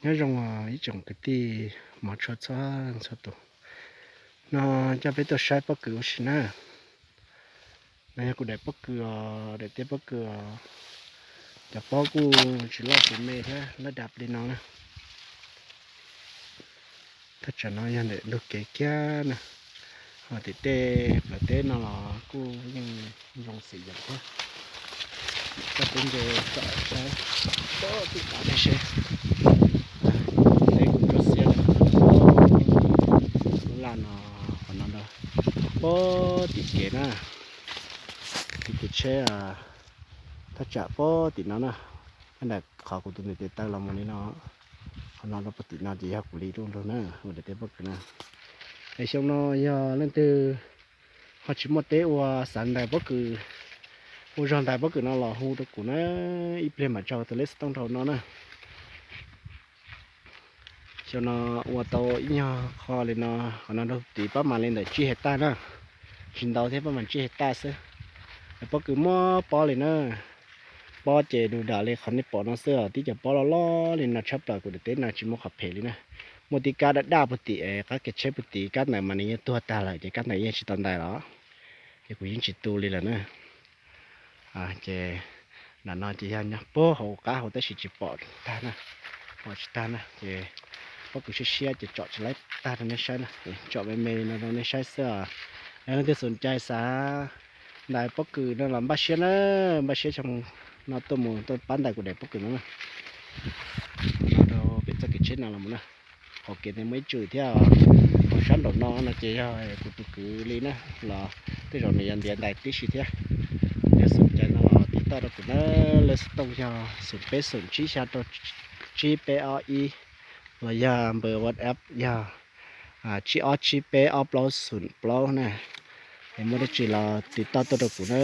Nyob zoo ib tsoom kwv tij hmov tshua txhua txhua tus. No coj peb tuaj saib pob kws ua si na. No yog kuv daim pob kws os, daim teb pob kws os. Cov pob kuj tsis loj tsis me thiab, loj dab li no na. Thaj tsam no yog ntawm ntug kev kiag na. Ho tim tej plawv teb no los kuj yeej zoo xim yam thiab. Coj peb nce tsom saib, tib tav nej seb. Teb kuj ntsuab xiab li. Lub laj no, qhov no, pob tim kev na. Tim kev tsheb, thaj tsam pob tim no na. Nyob ntawm qhov kuv tus ntiv tes taw los mus li no. Qhov no rau pob tim no ces yog kuv li lub nroog na, ua daim teb pob kws na. Es xyoo no yog leej twg ho tsis muaj teb ua, xav ntais pob kws, ua zog ntais pob kws no los hu rau kuv na, ib pliag mam tso tus lej xov tooj rau no na. Xyoo no ua tau ib nyuag qho li no, qhov no rau tim pab mas li ntawm tsib hais taj na, tsis ntau thiab, pab mas tsib hais taj xwb. Pob kws muaj pob li na, pob ces du dam li qhov nej pom no xwb os, tib cov pob loj loj li no tshaj plaws, kuv daim teb no tsis muaj qhov phem li na. Muaj tib kab daj daj puag tim qab kev tsheb puag tim, kab ntawd mas nws yeej tuag tag lawm ces kab ntawd yeej tsis tau ntais los, ces kuv yeej tsis tu li lawm na. Ces nram no ces yog nyob puag hauv qab hauv tab sis tsis pom tag na, pom tsis tag na, ces pob kws siab siab ces tsom tsis laib tag rau nej saib na, tsom me me li no rau nej saib xwb os. Yog leej twg xom cai xav ntais pob kws no los npaj siab na, npaj siab xyoo no tuaj mus tuaj pab ntais kuv daim pob kws no na. No rau pem txoj kev tsheb no los mus na, hauv kev ntawd muaj ib tswm thiab. Hauv sab nraum no no ces yog kuv tus kwv li na, los tej zaum nws yuav ntiav ntais tib si thiab. Yog xom cai no los tiv tauj rau kuv na, lej xov tooj yog xoom peb xoom tsib xya rau tsib peb ob ib, los yog npawb WhatsApp yog tsib ob tsib peb ob plaub xoom plaub na. Es muaj dab tsi los tiv tauj tuaj rau kuv na.